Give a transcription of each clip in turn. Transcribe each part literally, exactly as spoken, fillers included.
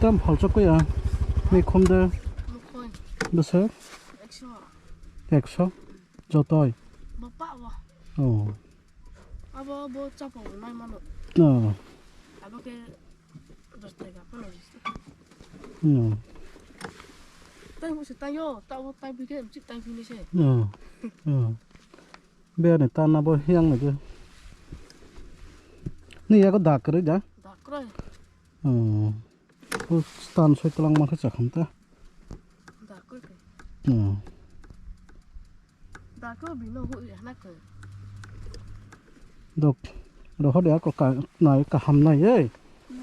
Tam phalchok ya. Ni khum de. Mukhoi. Bese? Ekso. Ekso. Jotoi. Bapa wa. Oh. Abo bo chapa nai mano. Oh. Abo ke dos taka pano. Hmm. Tai mo se tayo, ta bo tai bige mchi tai bini se. Oh. Oh. Be ani ta na bo hiang na je. Ni ya ko dak kre ja. Dak kre. Oh. Ko stan soi tlang ma khe chakham ta. Dak kre. Oh. Dak kre bino hu ya na kre. Dok. Rohode ako ka nai kaham nai ei.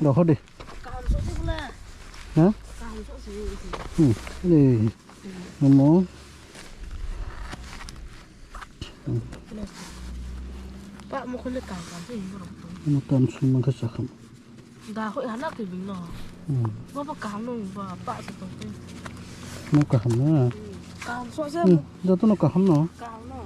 Rohode. Kaham sok sik na. Ha? Kaham sok sik. Hmm. Ei. Momo. Pak mo khole kaham kaham sik borok. Mo tam sung mang khe chakham. Da hoi hana ke bing no. Hmm. Bo bo kaham no ba pa se to te. No kaham na. Hmm. Kaham so se. Hmm. Joto no kaham no. Kaham no.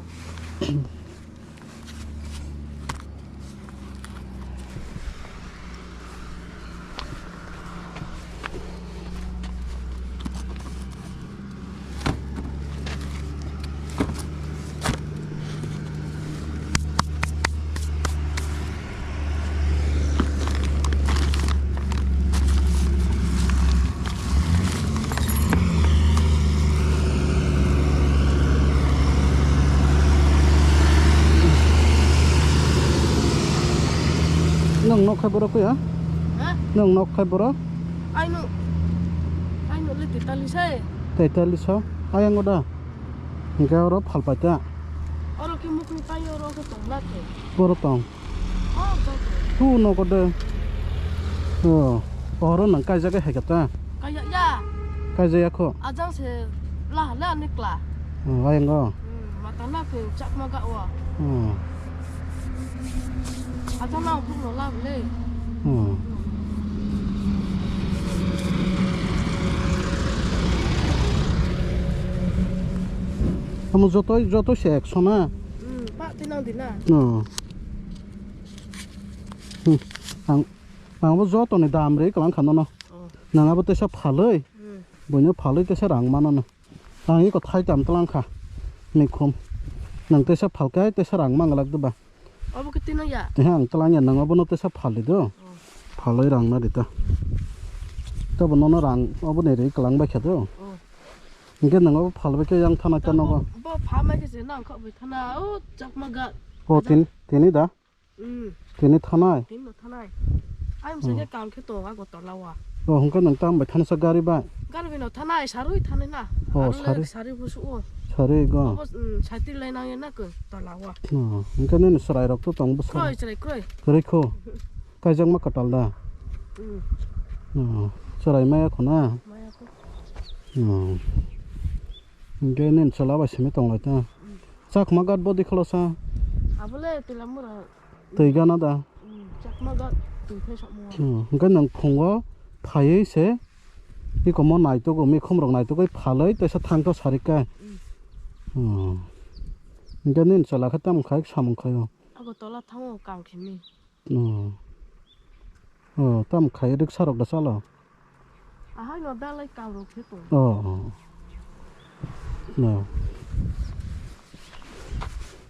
Nang nok khai borok ya? Ha? Nang nok khai borok? Aino. Aino le tetali sai. Tetali sa? Ayang oda. Hingke oro phalpai ta. Oro ke mukung tai oro ke tong la ke. Oro tong. Oh, jai ke. Tu nogo de. Oh, oro nang kaijak hai kata. Kaya ya. Kaijak ya kho. Ajang se la la nikla. Oh, ayang go. Hmm, mata na ke chakma ga wa. Oh. Acha ma uphuk no lab le. Hmm. Amo joto, joto se ekso na? Hmm, pa tinang di na. No. Hmm. Ang, ang bo joto ni dam re kalang khano no. Oh. Nang abo tesa phaloi. Hmm. Boino phaloi tesa rang mano no. Ang iko thai tam tlang kha. Mikhum. Nang tesa phalkai tesa rang manglak de ba. Obo ke tino ya? Teha ang tlang ya nang obo no tesa phali do. Oh. Phaloi rang na rita. Tobo nono rang obo ni ri kalang bai kha do. Oh. Hingke nang obo phalbai khe yang thana ta nogo. Bo pha mai khe se nang kho bai thana o chakma ga. Oh, tin, tini da? Hmm. Tini thanai? Tin no thanai. Ai msa ke kam khe to Agartala wa. Oh, hingke nang tam bai thana sa gari bai? Gari bai no thanai, sarui thanai na. Oh, aro le sarui. Sarui busu o. Sarui go. Obo, hmm, cycle lai nang ya na ko tola wa. Oh, hingke nini chwrai rok to tong busa. Kroi, chwrai kroi. Chwrai kho. Kaijak ma kwtal da. Hmm. Oh, chwrai maya kho na. Maya kho. Oh. Hingke nini chwla bai simi tong lai ta. Hmm. Chakma gat bodi kholo sa. Abo le tila mura. Twi gana da? Hmm, chakma ga twi phai sakmo. Hmm, hwnkhe nwng phungo phaiwi se ikomo naitugwi, mikhumrok naitugwi phalwi teisa thangto sarikha. Hmm. Hmm. Hwnkhe nini chwla khe tamo khai samung khai o? Agartala thango kam khemi. Hmm. Oh, tamo khai riksarok da chalo? Ahai no dalai kam rok khe tong. Oh, oh. No.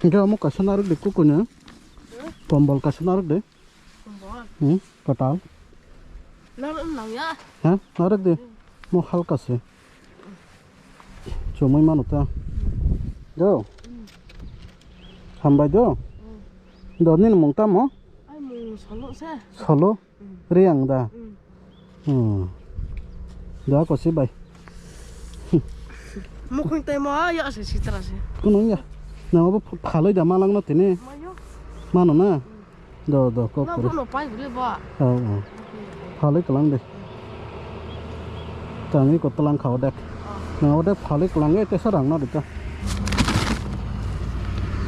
Hingke omo kaisa narwk de kukuino. Hmm? Kombol kaisa narwk de. Kombol? Hmm, kwtal. Narwk nang ya? Ha? Narwk de. Hmm. Mo halka se. Chumui mano ta. Do. Hmm. Hambai do. Hmm. Do nini mung tamo? Ai mung Solo se. Solo? Mm. Riang da? Mm. Hmm. Da ko si bai. Mukhung tai mo ya se sitra se. Kuno ya. Na obo phaloi da malang no tini. Mayo. Mano na. Mm. Do do ko. Na kuru. Bono pai bile ba. Oh, oh. Phaloi kalang de. Tangwi ko talang kha odek. Oh. Na odek phalwi kwlangwi tesa rang na rita.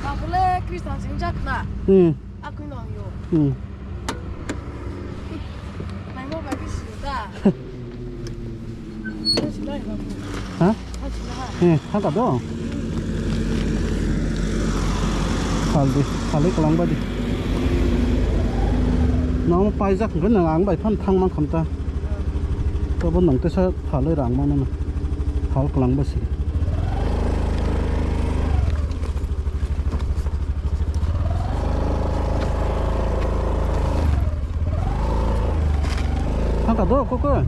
Tabule Kristan singjak na. Hmm. Akwi nang yo. Hmm. Naimo bai bisi da. Sinai babu. Ha? Sinai ha. Eh, ha ka do. Phaldi, phalwi kwlang badi. Nang paijak hwnkhe nang ang bai phano thang mang khamta. Abo nwng tesa phalwi rang mano na. Phal kwlangba se. Haka do, koko.